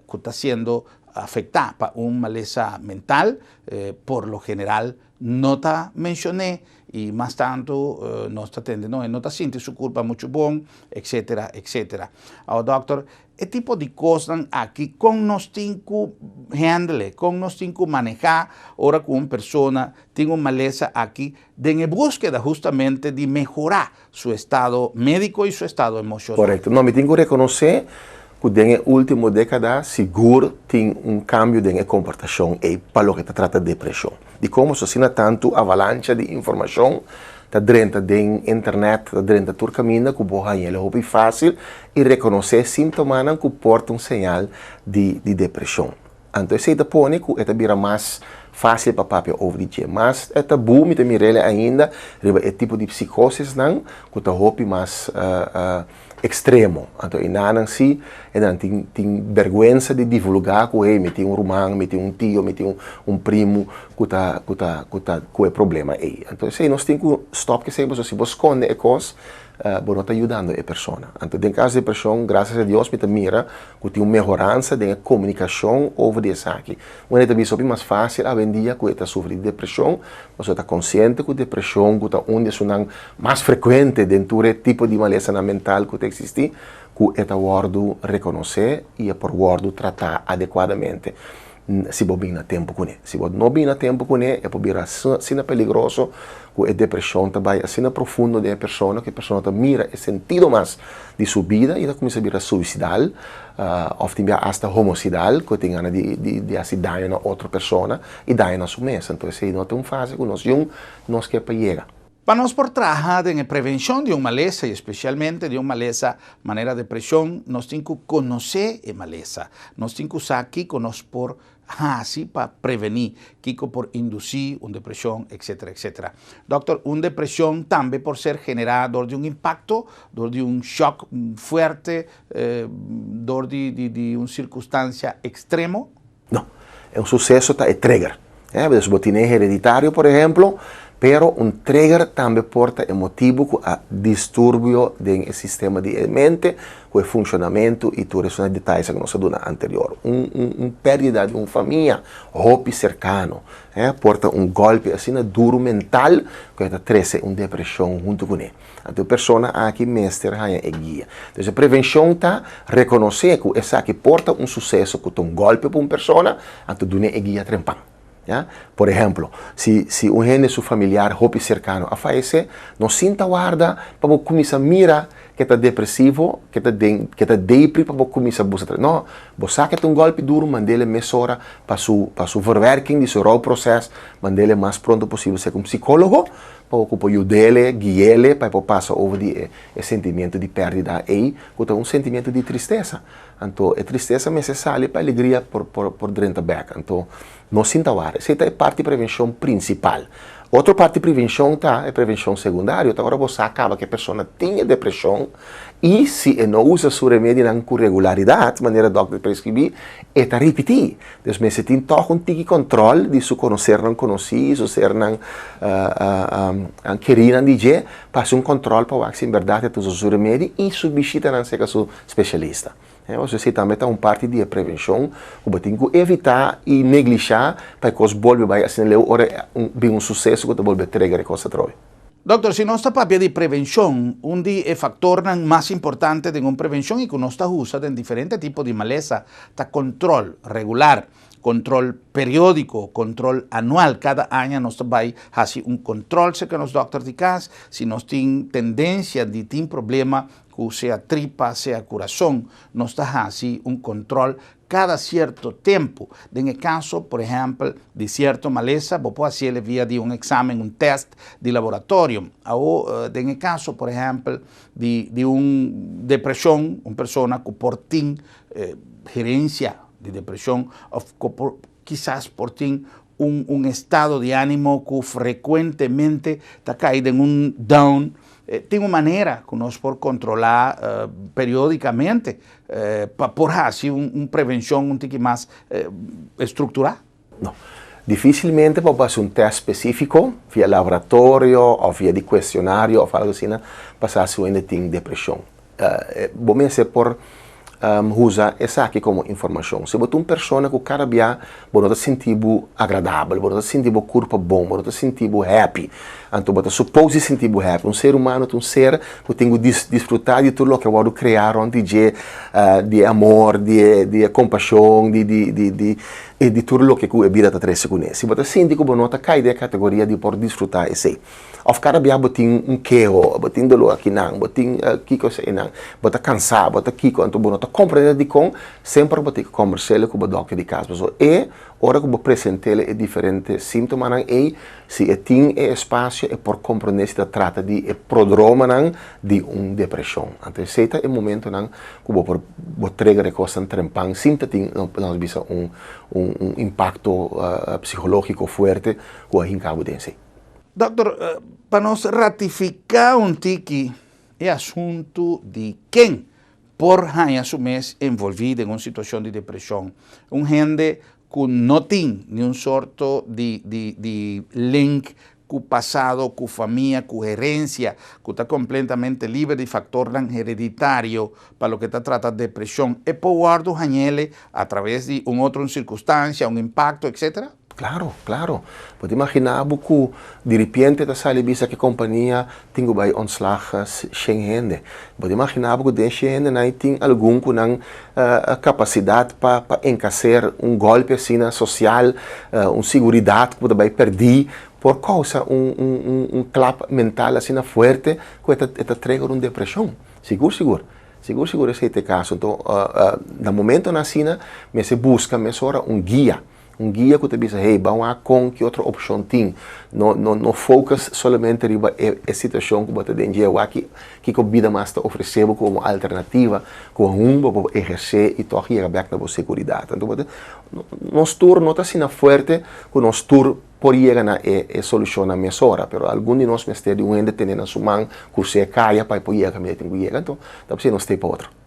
ku ta siendo afektá pa un malesa mental, por lo general no ta menshon'é i mas tantu nos ta tende no e no ta sinti su kurpa muchu bon, etsetera, etsetera. Awor dòkter, e tipo di kosnan aki kon nos tin ku handle, kon nos tin ku manehá ora ku un persona tin un malesa aki den e búskeda hustamente di mehorá su estado médiko i su estado emoshonal. Korekto. No, mi tin ku rekonosé ku den e último dékada sigur tin un kambio den e komportashon ei pa loke ta trata depreshon. Dikon boso asina tantu avalancha di informashon ta drenta den internet, ta drenta tur kaminda ku bo haña el hopi fásil i rekonosé síntomanan ku por ta un señal di di depreshon. Anto esei ta pone ku e ta bira mas fásil pa papia over di dje. Mas e tabú mi ta mir'el ainda riba e tipo di psikosisnan ku ta hopi mas ekstremo. Anto enanan si enan tin tin bèrgwensa di divulgá ku hey mi tin un ruman, mi tin un tio, mi tin un primu ku ta ku ta ku ta ku e problema ei. Anto esei nos tin ku stòp ku esei pasobra si bo skonde e kos bo no ta yudando e persona. Anto den kaso di depreshon, grasias a Dios mi ta mira ku tin un mehoransa den e komunikashon over di esaki. Un hende ta bisa hopi mas fásil awendia ku e ta sufri di depreshon, pasobra e ta konsiente ku depreshon ku ta un di esunnan mas frekuente den tur e tipo di malesanan mental ku ta eksistí, ku e ta wòrdu rekonosé i e por wòrdu tratá adekuadamente. Si bo bin na tempu kuné. Si bo no bin na tempu kuné, e por bira asina peligroso ku e depreshon ta bai asina profundo den e persona ku e persona ta mira e sentido mas di su bida i ta kuminsá bira suisidal òf tin bia asta homosidal ku e tin gana di di hasi daño na otro persona i daño na su mes. Anto esei no ta un fase ku nos yun nos ke pa yega. Pa nos por traha den e prevenshon di un malesa i espesialmente di un malesa manera depreshon, nos tin ku konosé e malesa. Nos tin ku sa kiko nos por hasi pa prevení, kiko por indusí un depreshon, etsetera, etsetera. Dòkter, un depreshon tambe por ser generá dor di un impakto, dor di un shòk fuerte, dor di di un sirkunstansia ekstremo? No. E un suseso ta e trigger. Eh, dus bo tin e hereditario, por ehemplo, Pero un trigger tambe por ta e motibu ku a disturbio den e sistema di e mente, ku e funshonamentu i tur esun detayenan ku nos a duna anterior. Un un un pèrdida di un famia hopi serkano por ta un gòlpi asina duru mental ku e ta trese un depreshon huntu kuné. Anto e persona aki mester haña e guia. Entonces e prevenshon ta rekonosé ku esaki por ta un suseso ku ta un gòlpi pa un persona, anto dun'é e guia trempan. Ya. Por ehemplo, si si un hende su familiar hopi serkano a fayesé, no sinta warda pa bo kuminsá mira ke ta depresivo, ke ta den ke ta depri pa bo kuminsá buska tra. No, bo sa ke ta un gòlpi duru, mand'el mesora pa su pa su verwerking di su rouproses, mand'el mas pronto posibel serka un psikólogo pa bo ku por yud'el, gui'el pa e por pasa over di e e sentimiento di pèrdida ei, ku ta un sentimiento di tristesa. Anto e tristesa mester sali pa alegria por por por drenta bek. Anto no sinta wara. Esei ta e parti prevenshon prinsipal. Otro parti prevenshon ta e prevenshon segundario, ta ora bo sa kaba ku e persona tin e depreshon i si e no usa su remedinan ku regularidat manera dòkter preskribí, e ta ripití. Dus mester tin tòg un tiki kòntròl di su konosernan konosí, su sernan kerinan di dje pa hasi un kòntròl pa wak si en bèrdat e ta usa su remedi i su bishitanan serka su spesialista. Pasobra esei tambe ta un parti di e prevenshon ku bo tin ku evitá i neglishá pa e kos bolbe bai asina leu ora bin un suseso ku ta bolbe trigger e kos atrobe. Dòkter, si nos ta papia di prevenshon, un di e faktornan mas importante den un prevenshon i ku nos ta usa den diferente tipo di malesa ta kontrol regular. Kontrol periódiko, kontrol anual, kada aña nos ta bai hasi un kontrol serka nos dòkter di kas si nos tin tendensia di tin problema ku sea tripa, sea kurason, nos ta hasi un kontrol kada sierto tempu. Den e kaso, por ehèmpel, di sierto malesa, bo por hasiel via di un eksamen, un tèst di laboratorio. Awo, den e kaso, por ehèmpel, di di un depreshon, un persona ku por tin herensia di depreshon òf ku por kisas por tin un un estado di ánimo ku frekuentemente ta kai den un down, tin un manera ku nos por kontrolá periódikamente pa por hasi un un prevenshon un tiki mas estrukturá? No. Difísilmente bo por hasi un tèst spesífiko via laboratorio òf via di kuestionario òf algu asina pa sa si un hende tin depreshon. Bo mester por usa esaki komo informashon. Si bo ta un persona ku kada bia bo no ta sinti bo agradabel, bo no ta sinti bo kurpa bon, bo no ta sinti bo happy, anto bo ta supos di sinti bo happy. Un ser humano ta un ser ku tin ku disfrutá di tur loke a wòrdu kreá rònt di dje, di e amor, di e kompashon, di di tur loke ku e bida ta trese kuné. Si bo ta sinti ku bo no ta kai den e kategoria di por disfrutá esei, òf kada bia bo tin un keho, bo tin doló akinan, bo tin kiko eseinan, bo ta kansá, bo ta kiko, anto bo no ta komprendé dikon, semper bo tin ku kòmbers'é ku bo dòkter di kas. Pasobra e ora ku bo present'é e diferente síntomanan ei, si e tin e espasio e por komprendé si ta trata di e prodromanan di un depreshon. Anto esei ta e momentonan ku bo por bo trigger e kosnan trempan sin ta tin nos bisa un un impakto psikológiko fuerte ku a hinka bo den esei. Dòkter, pa nos ratifiká un tiki e asuntu di ken por haña su mes envolví den un situashon di depreshon, un hende ku no tin niun sorto di di di link ku pasado, ku famia, ku herensia, ku ta kompletamente liber di faktornan hereditario pa loke ta trata depreshon, e por wòrdu hañ'ele a traves di un otro un sirkunstansia, un impakto, etcetera? Klaro, klaro. Bo ta imaginá bo ku diripiente ta sali bisa ku e kompania tin ku bai ontslag shen hende. Bo ta imaginá bo ku den shen hendenan ei tin algun ku nan kapasidat pa pa enkaser un gòlpi asina sosial, un siguridat ku bo ta bai pèrdí por kousa un un un klap mental asina fuerte ku e ta e ta trigger un depreshon. Sigur sigur. Sigur sigur esei ta e kaso. Anto na momentonan asina mester buska mesora un guia. Un guia ku ta bisa, hey, ban wak kon ki otro opshon tin. No, no, no focus solamente riba e, e situashon ku bo ta den dje. Wak ki, kiko bida mas ta ofresé bo komo alternativa ku aun bo por ehersé i tòg yega bèk na bo seguridat. Anto bo ta, nos tur no ta asina fuerte ku nos tur por yega na e, e solushonnan mesora, pero algun di nos mester di un hende tene na su man, krus'é e kaya pa e por yega kaminda e tin ku yega. Anto ta p'esei nos ta ei pa otro.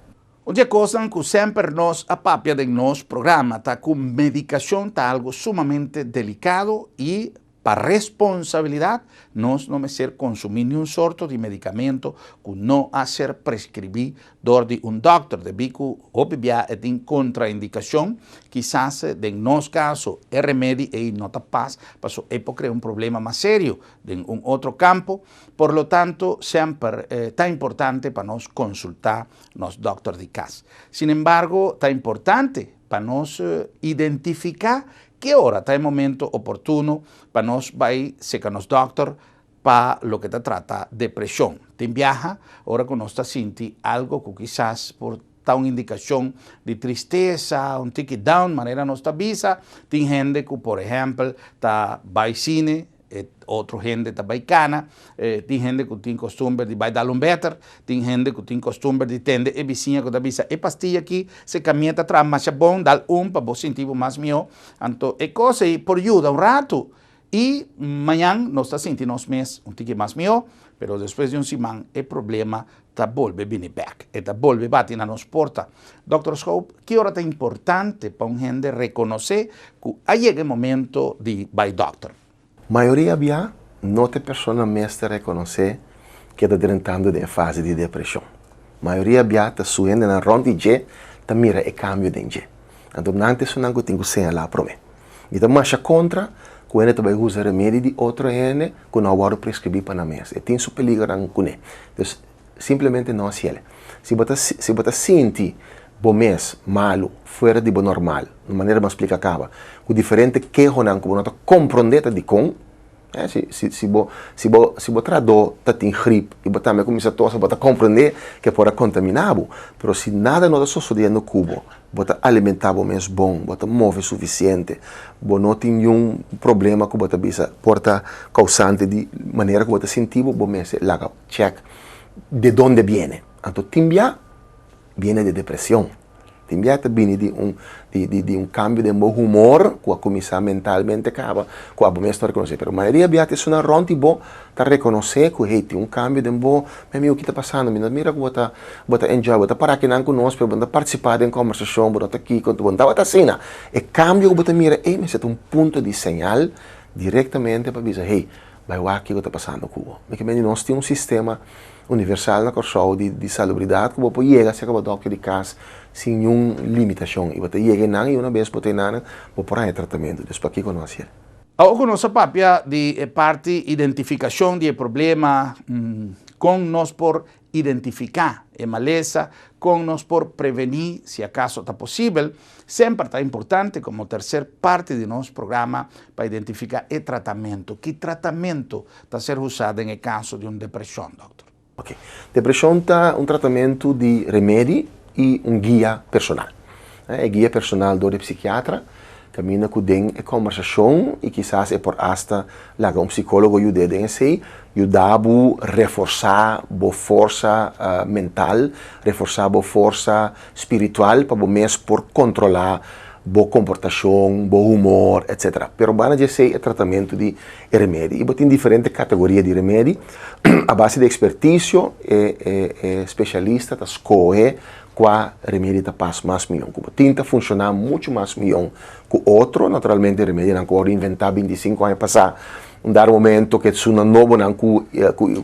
Un di e kosnan ku semper nos a papia den nos programa ta ku medikashon ta algu sumamente delikado i Pa responsabilidat, nos no mester konsumí niun sorto di medikamento ku no a ser preskribí dor di un dòkter, debí ku hopi bia e tin kontraindikashon. Kisas den nos kaso e remedi ei no ta pas, paso e por krea un problema mas serio den un otro kampo. Por lo tanto, semper ta importante pa nos konsultá nos dòkter di kas. Sinembargo, ta importante pa nos identifiká Ki ora ta e momento oportuno pa nos bai seka nos dòkter pa loke ta trata depreshon? Tin biaha ora ku nos ta sinti algo ku kisas por ta un indikashon di tristesa, un tiki down manera nos ta bisa. Tin hende ku por ehèmpel ta bai sine E otro hende ta bai kana, tin hende ku tin kostumber di bai dal un beter, tin hende ku tin kostumber di tende e bisiña ku ta bisa e pastilla aki se kamia ta traha masha bon, dal un pa bo sinti bo mas mihó. Anto e kos ei por yuda un ratu i mañan nos ta sinti nos mes un tiki mas mihó, pero despues di un siman e problema ta bolbe bini bek, e ta bolbe bati na nos porta. Dòkter Schoop, ki ora ta importante pa un hende rekonosé ku a yega e momento di bai dòkter? Mayoria bia no ta e persona mes ta rekonosé ku e ta drentando den e fase di depreshon. Mayoria bia ta su hendenan rònt di dje ta mira e kambio den dje. Anto nan ta esunnan ku tin ku señalá promé. Mi ta masha kontra ku hende ta bai usa remedi di otro hende ku no a wòrdu preskribí pa nan mes. E tin su peligronan kuné. Dus, simplemente no hasiel. Si bo ta si bo ta sinti bo mes malu, fuera di bo normal, na manera bo a splika kaba, ku diferente kehonan ku bo no ta komprondé ta dikon, Si, si, si bo, si bo, si bo trahadó ta tin grip i bo tambe a kuminsá tosa, bo ta komprendé ku e por a kontaminá bo. Pero si nada no ta sosodiendo ku bo, bo ta alimentá bo mes bon, bo ta move sufisiente, bo no tin niun problema ku bo ta bisa por ta kousante di manera ku bo ta sinti bo, bo mester laga chèk de donde biene. Anto tin bia biene di depresion. Tin bia ta bini di un di di di un cambio den bo humor cu a cuminsa mentalmente caba cu abo mes no reconoce. Pero mayoria bia ta esunnan rond di bo ta reconoce cu hey tin un cambio den bo, mi amigo ki ta pasando? Mi no mira cu bo ta bo ta enjoy, bo ta para akinan cu nos pero bo no ta participa den conversacion, bo no ta kico, bo no tabata asina. E cambio cu bo ta mira ey mester ta un punto di señal directamente pa bisa hey bai wak kico ta pasando cu bo. Mi ke mende nos tin un sistema universal na Kòrsou di di salubridat ku bo por yega serka bo dòkter di kas sin niun limitashon i bo ta yega einan i una bes bo ta einan bo por haña tratamentu. Dus pakiko no hasiel? Awor ku nos a papia di e parti identifikashon di e problema, kon nos por identifiká e malesa, kon nos por prevení si akaso ta posibel, semper ta importante komo terser parti di nos programa pa identifiká e tratamentu. Ki tratamentu ta ser usá den e kaso di un depreshon, dòkter? Ok. Depreshon ta un tratamentu di remedi i un guia personal. E guia personal dor di psikiatra kaminda ku den e kòmbersashon i kisas e por asta laga un psikólogo yud'é den esei, yuda bo reforsá bo forsa mental, reforsá bo forsa spiritual pa bo mes por kontrolá bo komportashon, bo humor, etcetera. Pero banda di esei e tratamentu di e remedi. I bo tin diferente kategoria di remedi. A base di ekspertisio e e e spesialista ta skohe kua remedi ta pas mas mion ku bo. Tin ta funshoná muchu mas mion ku otro. Naturalmente remedinan ku wòrdu inventá 25 aña pasá Un dado momento ku esunnan nobonan ku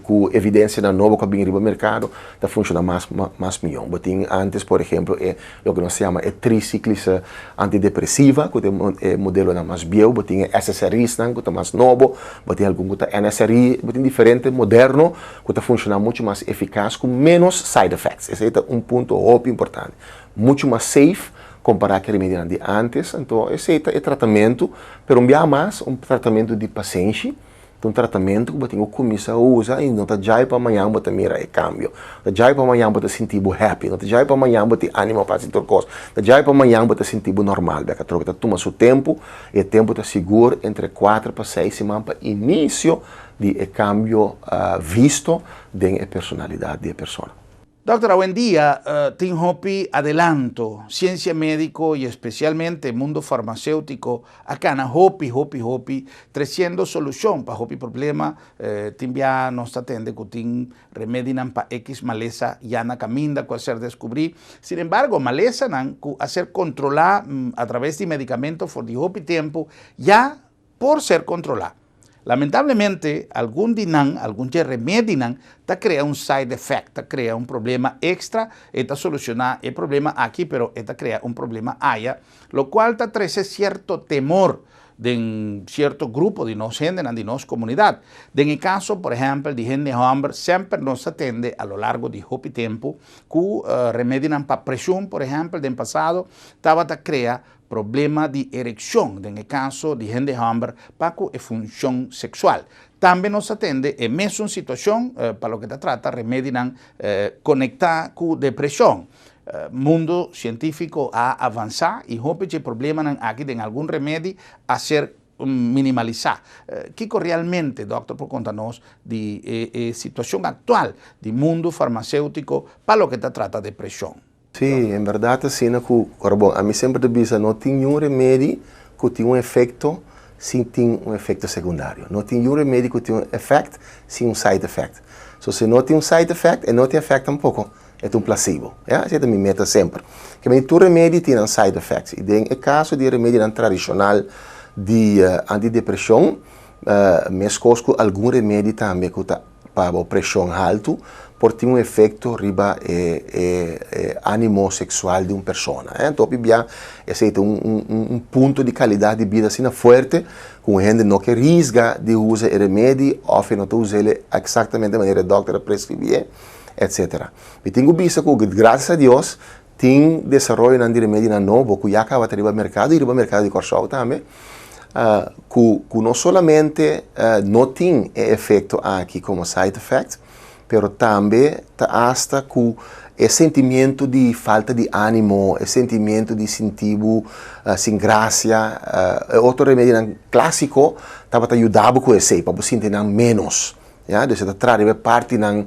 ku evidensianan nobo ku a bin riba merkado ta funshoná mas mas mihó. Bo tin antes por ehemplo e loke nos ta yama e trisiklische antidepresiva ku ta e modelonan mas bieu, bo tin e SSRIsnan ku ta mas nobo, bo tin algun ku ta NSRI, bo tin diferente moderno ku ta funshoná muchu mas efikas ku ménos side effects. Esei ta un punto hopi importante. Muchu mas safe kompará ku e remedionan di antes. Anto esei ta e tratamentu, pero un biaha mas un tratamentu di pasenshi, ta un tratamentu ku bo tin ku kuminsá usa i no ta djai pa mañan bo ta mira e kambio, no ta djai pa mañan bo ta sinti bo happy, no ta djai pa mañan bo tin ánimo pa hasi tur kos, no ta djai pa mañan bo ta sinti bo normal bèk. Atrobe ta tuma su tempu i e tempu ta sigur entre kuater pa seis siman pa inisio di e kambio visto den e personalidat di e persona. Dòkter, awendia tin hopi adelanto, siensia médiko i espesialmente mundo farmaséutiko a kana hopi, hopi, hopi tresiendo solushon pa hopi problema. Tin bia nos ta tende ku tin remedinan pa ekis malesa ya na kaminda ku a ser deskubrí. Sin embargo, malesanan ku a ser kontrolá atraves di medikamento for di hopi tempu ya por ser kontrolá. Lamentablemente, algun di nan, algun dje remedinan, ta krea un side effect, ta krea un problema extra, e ta solushoná e problema aki, pero e ta krea un problema aya, lokual ta trese sierto temor den sierto grupo di nos hendenan, di nos komunidat. Den e kaso, por ehèmpel, di hende hòmber, semper nos ta tende a lo largo di hopi tempu ku remedinan pa preshon, por ehèmpel, den pasado tabata krea problema di erekshon, den e kaso di hende hòmber pa ku e funshon seksual. Tambe nos a tende e mesun situashon pa loke ta trata remedinan konektá ku depreshon. Mundu sientífiko a avansá i hopi dje problemanan aki den algun remedi a ser minimalisá. Kiko realmente dòkter por konta nos di e situashon aktual di mundu farmaséutiko pa loke ta trata depreshon? Sí, en bèrdat asina ku, ora bon, ami semper ta bisa no tin niun remedi ku tin un efekto sin tin un efekto sekundario. No tin niun remedi ku tin un efèkt sin un side effect. So si no tin un side effect, e no tin efèkt tampoko, e ta un placebo. Ya, esei ta mi meta semper. Ke mei tur remedi tin nan side effects i den e kaso di e remedinan tradishonal di antidepreshon, meskos ku algun remedi tambe ku ta pa bo preshon haltu por tin un efekto riba e e animo seksual di un persona. Anto hopi bia esei ta un un punto di kalidat di bida asina fuerte ku un hende no ke risga di usa e remedi òf e no ta us'el eksaktamente manera e dòkter a preskribié etsetera. Mi tin ku bisa ku grasias a Dios tin desaroyonan di remedinan nobo ku ya kaba ta riba merkado i riba merkado di Kòrsou tambe ku ku no solamente no tin e efekto aki komo side effect pero tambe ta asta ku e sentimiento di falta di animo, e sentimiento di sinti bo sin grasia, e otro remedinan klasiko tabata yuda bo ku esei pa bo sinti nan ménos. Ya, dus e ta traha riba e partinan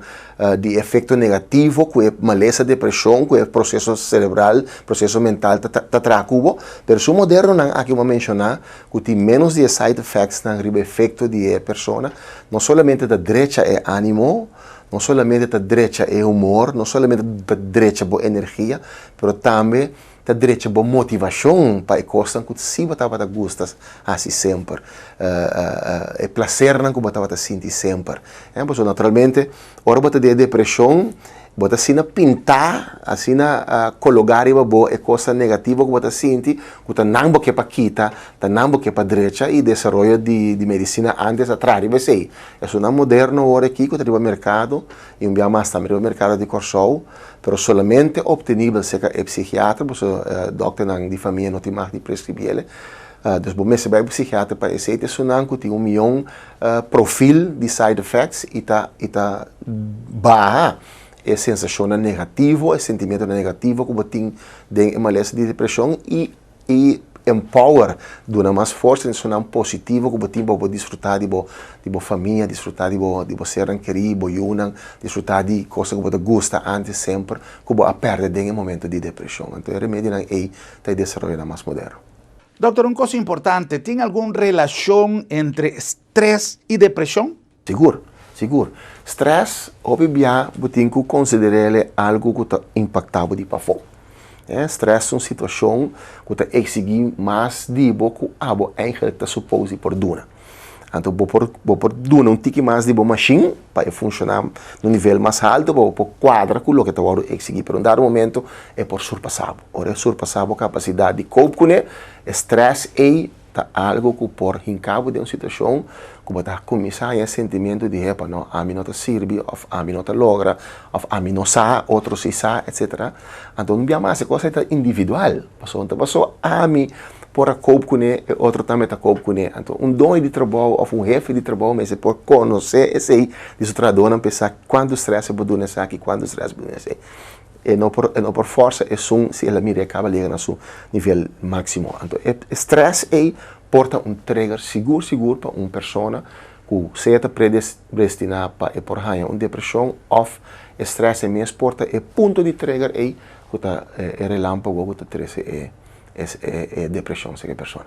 di efekto negativo ku e malesa depreshon, ku e proseso serebral, proseso mental ta ta traha ku bo. Pero su modernonan aki bo a menshoná ku tin ménos di e side effectsnan riba efekto di e persona, no solamente ta drecha e ánimo, no solamente ta drecha e humor, no solamente ta drecha bo energia, pero tambe ta drecha bo motivashon pa e kosnan ku si bo tabata gusta hasi semper, e plasernan ku bo tabata sinti semper. Pasobra naturalmente ora bo ta den e depreshon bo ta asina pintá, asina kologá riba bo e kosnan negativo ku bo ta sinti ku ta nan bo ke pa kita, ta nan bo ke pa drecha i desaroyo di medisina antes a traha riba esei. Esunnan moderno awor aki ku ta riba merkado i un bia mas tambe riba merkado di Kòrsou. Pero solamente obtenibel serka e psikiater, pasobra dokternan di famia no tin mag di prescribiele. Dus bo mester bai psikiater pa esei. Ta esunnan ku tin un mion profil di side effects i ta i ta baha e sensashonnan negativo, e sentimentonan negativo ku bo tin den e malesa di depreshon i I empower, duna mas forsa den esunnan positivo ku bo tin pa bo disfrutá di bo di bo famia, disfrutá di bo di bo sernan kerí, bo yunan, disfrutá di kosnan ku bo ta gusta antes semper ku bo a pèrdè den e momento di depreshon. Anto e remedionan ei ta e desaroyonan mas moderno. Dòkter, un kos importante, tin algun relashon entre stres i depreshon? Sigur, sigur. Stress, hopi bia bo tin ku konsider'el algu ku ta impaktá bo di pafó. Stress ta un situashon ku ta eksigí mas di bo ku abo eigentlik ta supos di por duna. Anto bo por bo por duna un tiki mas di bo mashin pa e funshoná na un nivel mas haltu pa bo por kuadra ku loke ta wòrdu eksigí, pero un dado momento e por surpasá bo. Ora e surpasá bo kapasidat di kope kuné, e stress ei Ta algo ku por hinka bo den un situashon ku bo ta kuminsá haña e sentimentu di hepa no, ami no ta sirbi òf ami no ta logra òf ami no sa, otro si sa, etsetera. Anto un bia mas e kos ei ta individual, pasobra no ta pasobra ami por a koop kuné e otro tambe ta koop kuné. Anto un doño di trabou òf un hefe di trabou mester por konosé esei di su trahadónan pa e sa kuantu strès e por duna esaki, kuantu strès e por duna esei. E no por e no por forsa esun si el a mira e kaba yega na su nivel máksimo. Anto e strès ei por ta un trigger sigur sigur pa un persona ku sea ta predestiná pa e por haña un depreshon òf e strès ei mes por ta e punto di trigger ei ku ta e relámpago ku ta trese e e depreshon serka e persona.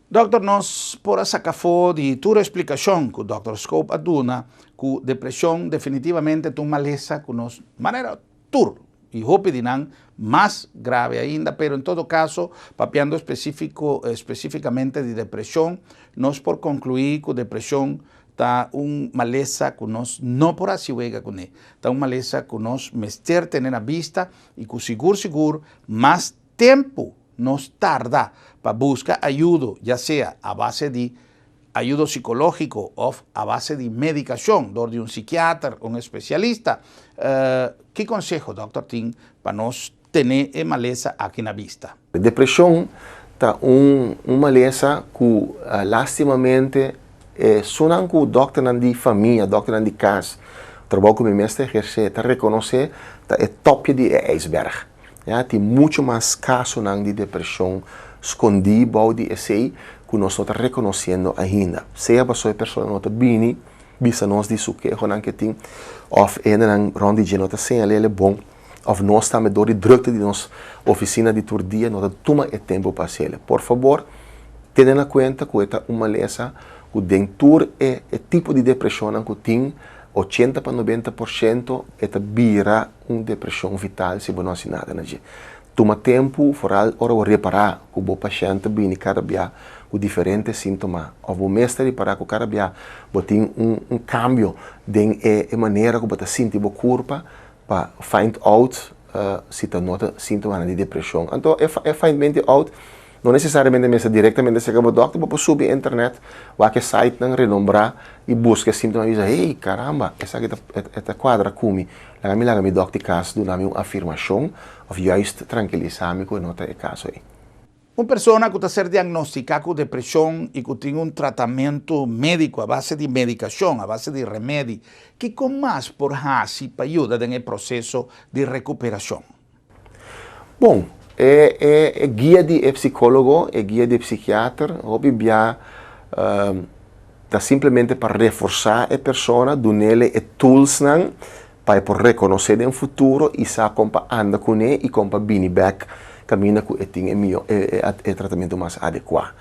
Dòkter nos por a saka afó di tur e splikashon ku dòkter Scope a duna ku depreshon definitivamente ta un malesa ku nos manera tur i hopi di nan mas grave ainda, pero en todo kaso, papiando espesífiko, espesífikamente di depreshon, nos por konkluí ku depreshon ta un malesa ku nos no por hasi wega kuné. Ta un malesa ku nos mester tene na bista i ku sigur sigur mas tempu nos tarda pa buska ayudo, ya sea a base di ayudo sikológiko òf a base di medikashon dor di un sikiater, un espesialista. Ki konseho dòkter tin pa nos tene e malesa aki na bista? Depreshon ta un un malesa ku lastimamente esunnan ku dòkternan di famia, dòkternan di kas, trabou ku mi mes ta ehersé, ta rekonosé ta e topje di e ijsberg. Ya, tin mucho mas kasonan di depreshon skondí bou di esei ku nos no ta rekonosiendo ainda. Sea pasobra e persona no ta bini bisa nos di su kehonan ke tin òf e hendenan rònt di dje no ta señal'é bon òf nos tambe dor di drukte di nos ofisina di tur dia no ta tuma e tempu pa hasiel. Por fabor, tene na kuenta ku e ta un malesa ku den tur e tipo di depreshonnan ku tin, ochenta pa nobenta por shento e ta bira un depreshon vital si bo no hasi nada na dje. Tuma tempu, foral ora bo repará ku bo pashènt ta bini kada bia ku diferente síntoma òf bo mes ta ripará ku kada bia bo tin un un kambio den e e manera ku bo ta sinti bo kurpa pa find out si ta nota síntomanan di depreshon. Anto e e findmenti out No nesesariamente mester direktamente serka bo dòkter, bo por subi internet, wak e sitenan renombrá i buska e síntoma i bisa, hey, karamba, esaki ta e ta kuadra ku mi. Laga mi laga mi dòkter di kas duna mi un afirmashon òf juist trankilisá mi ku e no ta e kaso ei. Un persona ku ta ser diagnostiká ku depreshon i ku tin un tratamentu médiko a base di medikashon, a base di remedi, kiko mas por hasi pa yuda den e proseso di rekuperashon? Bon, e e e guia di e psicólogo, e guia di e psikiater, hopi bia ta simplemente pa reforsá e persona, dunele e toolsnan pa e por rekonosé den futuro i sa kon pa anda kuné i kon pa bini bèk kaminda ku e tin e mihó e e tratamentu mas adekuá.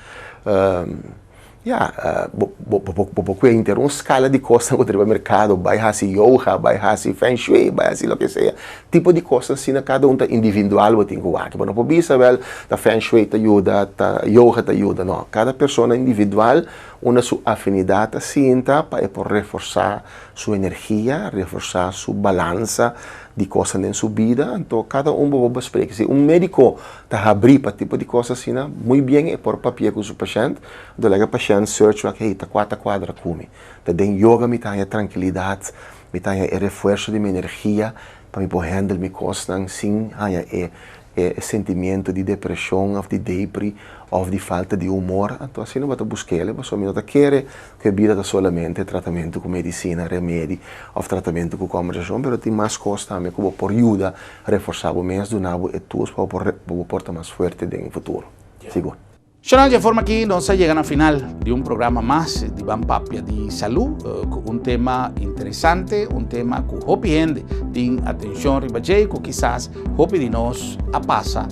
Ya, bo bo bo bo por kue henter un skala di kosnan ku ta riba merkado, bai hasi yoga, bai hasi feng shui, bai hasi loke sea. Tipo di kosnan asina kada un ta individual bo tin ku wak. Bo no por bisa wèl ta feng shui ta yuda, ta yoga ta yuda, no. Kada persona individual unda su afinidat ta sinta pa e por reforsá su energia, reforsá su balansa di kosnan den su bida. Anto kada un bo por besprek. Si un médiko ta habrí pa tipo di kos asina, muy bien e por papia ku su pashènt, anto laga e pashènt search wak, hey, ta kua ta kuadra ku mi? Ta den yoga mi ta haña trankilidat, mi ta haña e refuerso di mi energia pa mi por handle mi kosnan sin haña e e sentimiento di depreshon òf di depri òf di falta di humor. Anto asina bo ta busk'el, pasobra mi no ta kere ku e bida ta solamente tratamentu ku medisina, remedi òf tratamentu ku kòmbersashon, pero tin mas kos tambe ku bo por yuda Reforsá bo mes, duna bo e tools pa bo por pa bo por ta mas fuerte den e futuro. Sigur. Shonal, dje forma aki nos a yega na final di un programa mas di Ban Papia di Salú ku un tema interesante, un tema ku hopi hende tin atenshon riba dje i ku kisas hopi di nos a pasa,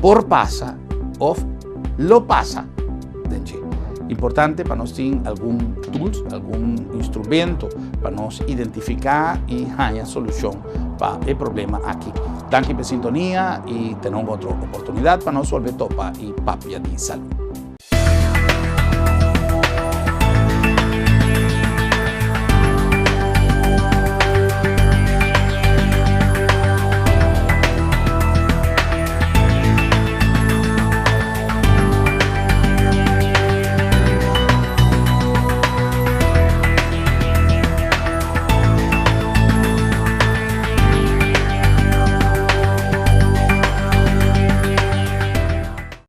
por pasa òf lo pasa den dje. Importante pa nos tin algun tools, algun instrumento pa nos identifiká i haña solushon pa e problema aki. Danki p'e sintonia i tene un otro oportunidat pa nos bolbe topa i papia di salú.